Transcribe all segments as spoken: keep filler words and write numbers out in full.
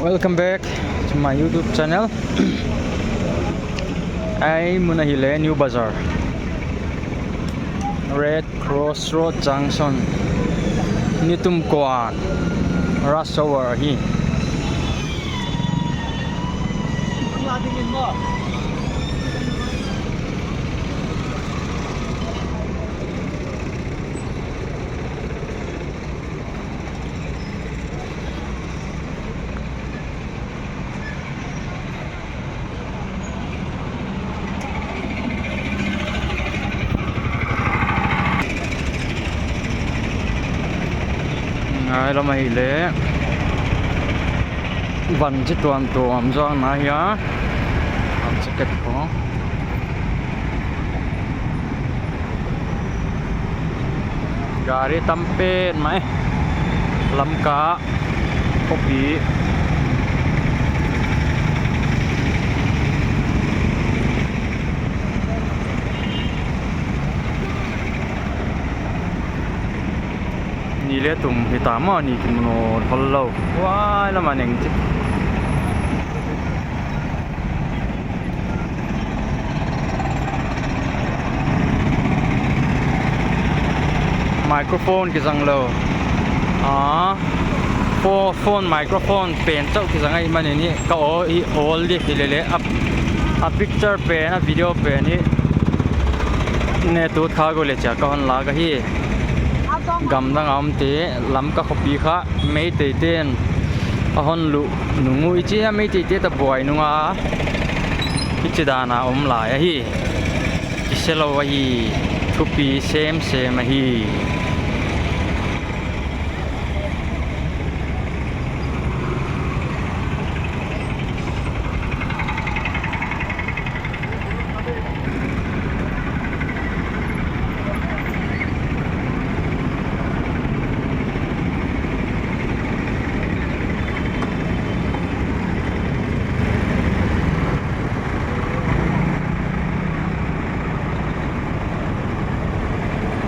Welcome back to my YouTube channel. Hiai mun ahihleh New Bazar, Red Cross Road Junction. Nitum kuan rush hour hi. Hiai lam ahihleh van chi tuamtuam zawkna hi a, van chi kep khong. Gari tam petmah e. Lamka khopi. Ni leh tum hita maw, ni kimu nawn hol lou. Huai lam a neng chi. Microphone kizang lou. Ah, pho-, phone microphone pen chauh kizang ahihmanin ka aw, i awl di hilele a, a picture pen, a video pen hi ne tut kha go le chia ka hon lak ahi. Gamdang a omte Lamka khopi kha Meiteite'n a hon luh nung uh i chi a, Meiteite ta buai nung a, hichi dan a om lai ahi. Kise lou ahi, thupi semsem ahi.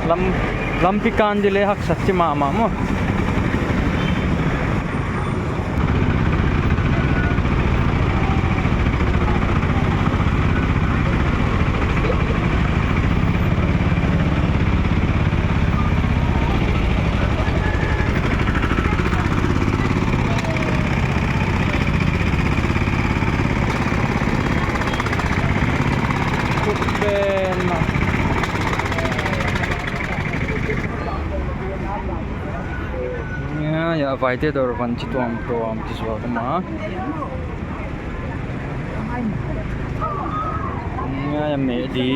Lam, lampi kan di leh haksa chi mahmah maw. Nia, ya, vaite dawr van chi tuamtuam chi zuak mah. Nia, ya, meh di.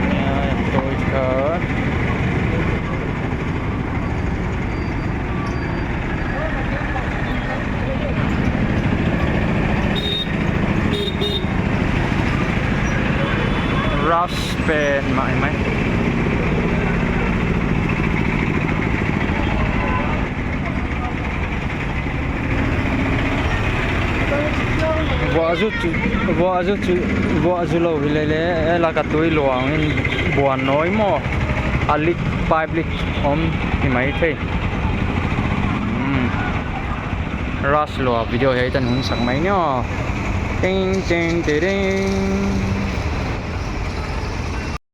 Nia, ya, toy car. Rush pen mai mai. Vuah zu chu, vuah zu chu, vuah zu lou hilele, e la ka tui luang in buan nawi maw. A leak, pipe leak om hi mai thei. Hmm. Rush lua video hiai tan hun sak mai ni aw. Ting, ting, ting, ting.